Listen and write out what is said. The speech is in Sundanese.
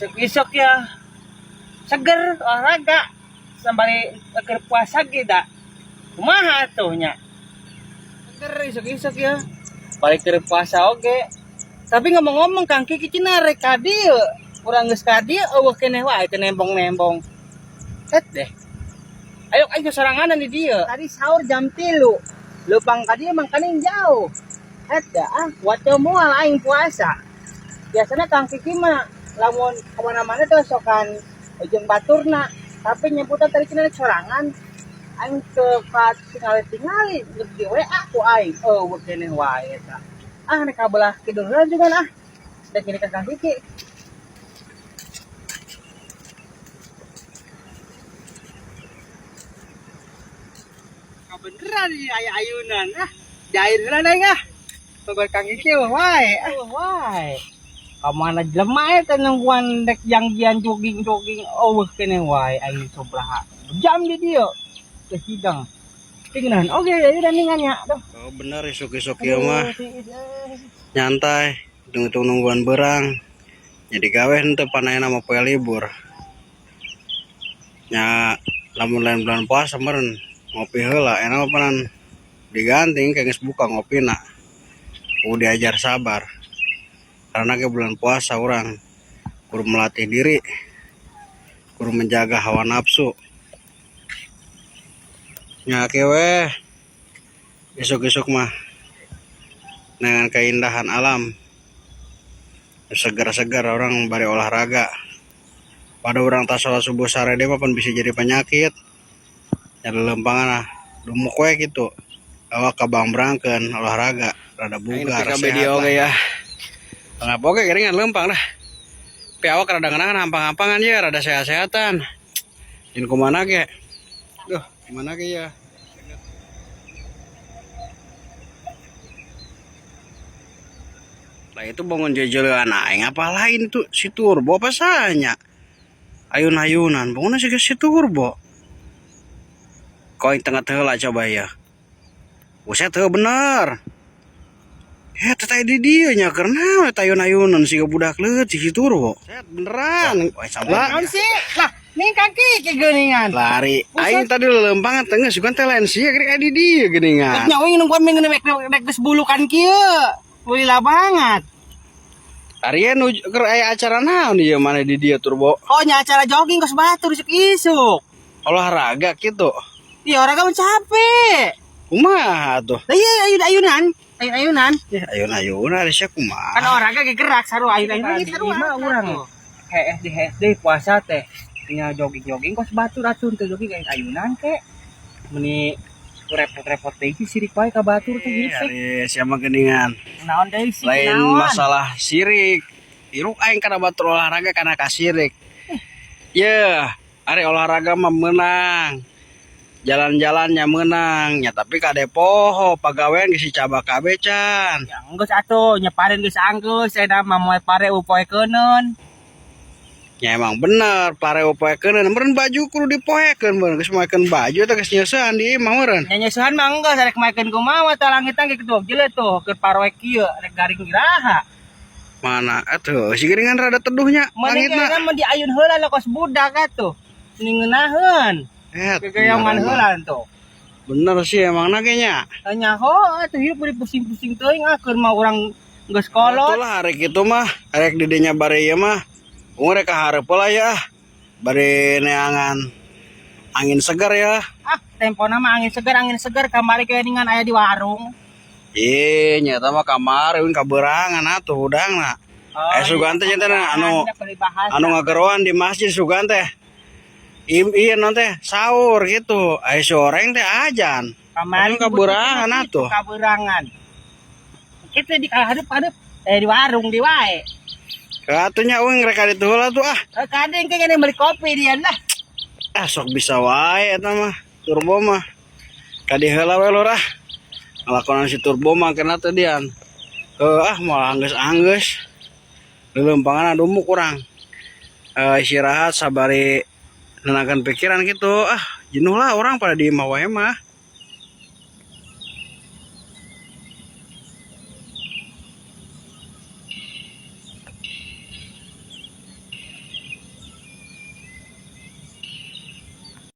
Isuk-isuk ya. Seger olahraga sambari keur puasa ge da. Kumaha atuh nya? Seger isuk-isuk ya. Balik keur puasa oge. Tapi ngomong-ngomong, Kang Kiki cenah rek ka dieu. Urang geus ka dieu euweuh keneh wae teu nembong-nembong. Et deh. Ayo aing soranganan di dieu. Tadi sahur jam 3. Leumpang ka dieu mangkaning jauh. Et dah ah, wae moal aing puasa. Biasanya Kang Kiki mah lamun kemana-mana tuh sokan jeung baturna, tapi nyebutan tadi cenah sorangan. Aing ke ka tingali-tingali geus di WA ku aing. Euweuh keneh wae eta. Ah, rek ka belah kidul heula juga ah. Dek ini ka Kang Kiki. Kabeneran ieu aya ayunan ah. Jair heula aing ah. Kabar Kang Kiki wae ah wae. Kamana jelema eta nungguan dek jangjian jogging-jogging, euweuh keneh wae aing sobraha jam di dieu teu hidang. Tingnan oge ayunan ningan nya. Duh. Oh bener, isuk-isuk ieu mah nyantai, hitung-hitung nungguan berang. Jadi gawe henteu panayana mah poe libur. Nya lamun lain bulan puasa meureun ngopi heula, enak mah panan diganti engke geus buka ngopina. Kudu diajar sabar. Karena ke bulan puasa urang kudu melatih diri, kudu menjaga hawa nafsu. Nya kieu we isuk-isuk mah dengan keindahan alam, segar-segar orang bari olahraga. Pada orang tak sholat subuh sare mah pan bisa jadi penyakit. Ya lempangan ah, dumuk we gitu. Awak kabangbrangkeun olahraga rada bugar sehat lah. Ya. Ngapa oge geringan lempang dah. Tapi awak rada ngeunaan hampang-hampangan ya, rada sehat-sehatan. Jin kumana ge? Duh, kumana ge ya? Lah itu bangun jejelean aing apa lain tuh si Turbo apa sanya? Ayun-ayunan bangun sih si Turbo. Kau yang tengah heula coba ya. Buset heuh bener. Eh, teh di dieu nya karena ayun-ayunan si budak leutik si Turbo. Set beneran. Lah, Naon sih? Lah, nih Kang Kiki geuningan. Lari. Aing tadi lelempangan tengah sugan teh lain sia geuning di dieu geuningan. Nya uing nungguan minggu nek nek geus bulukan kieu. Lila banget. Ari nu keur aya acara naon ieu mana di dieu Turbo? Oh nya acara jogging kos batur isuk-isuk. Olahraga gitu. Iya olahraga mah capek. Kumaha tuh? Lah iya ayun-ayunan, ayun-ayunan. Ya ayun-ayunan ari sia kumaha? Kan olahraga ge gerak sarua ayun-ayunan ge sarua urang. Heeh di SD puasa teh. Nya jogging-jogging kos batur atuh teu jogging ayun-ayunan ke. Meni repot-repot teh sih sirik wae ka batur teh gitu sih. Ari sia mah geuningan. Naon deui sih? Lain naon? masalah sirik. Iruk aing kana batur olahraga kana kasirik. Ye, ari olahraga mah meunang. Jalan-jalannya meunang, ya tapi kade poho pagawean geus dicabak kabeh can. Ya geus atuh, nya paren geus anggeus, eta mah moe pare upoekeun. Ya emang bener, pare upoekeun, meureun baju kudu dipoekeun meureun, geus moekeun baju eta geus nyeusehan di imah meureun. Nya nyeusehan mah enggeus rek maekeun kumaha tah langitan ge kitu jeuleuh tuh keur paroek kieu rek garing iraha. Mana atuh si geuningan rada teduhnya Mending langitna. kayakna mah diayun heula lah kos budak atuh. Mending ngeunaheun. Eh, Gegeyoman heula tuh. Bener sih emang na nya. Nyaho atuh hieup beuki pusing-pusing teuing ah keur mah urang geus kolot. Itulah rek itu mah, rek didinya bare ieu mah. Ungu rek ka hareup lah ya. Bare neangan angin segar ya. Ah, tempona mah angin segar kamari keuningan aya di warung. Ih, nyata mah kamari euy kaberangan atuh hudangna. Oh, Sugan teh nya teh anu iya, peribahasa. Anu ngageroan di masjid sugan teh. Im iya non teh sahur gitu. Ai soreng teh ajan. Kamari Anu kaberangan atuh. Kaberangan. Kita di hadeup-hadeup di warung di wae. Katunya uing rek ka ditu heula tuh ah. Kadeng kayaknya beli kopi dia lah. Ah sok bisa wae eta mah Turbo mah. Kadi heula we lur ah. Ngalakonan si Turbo mah kena teh dian. Ah moal anggeus-anggeus. Leuleumpangan dumuk urang. Istirahat sabari nenangkan pikiran gitu. Ah jenuh lah orang pada di imah wae mah.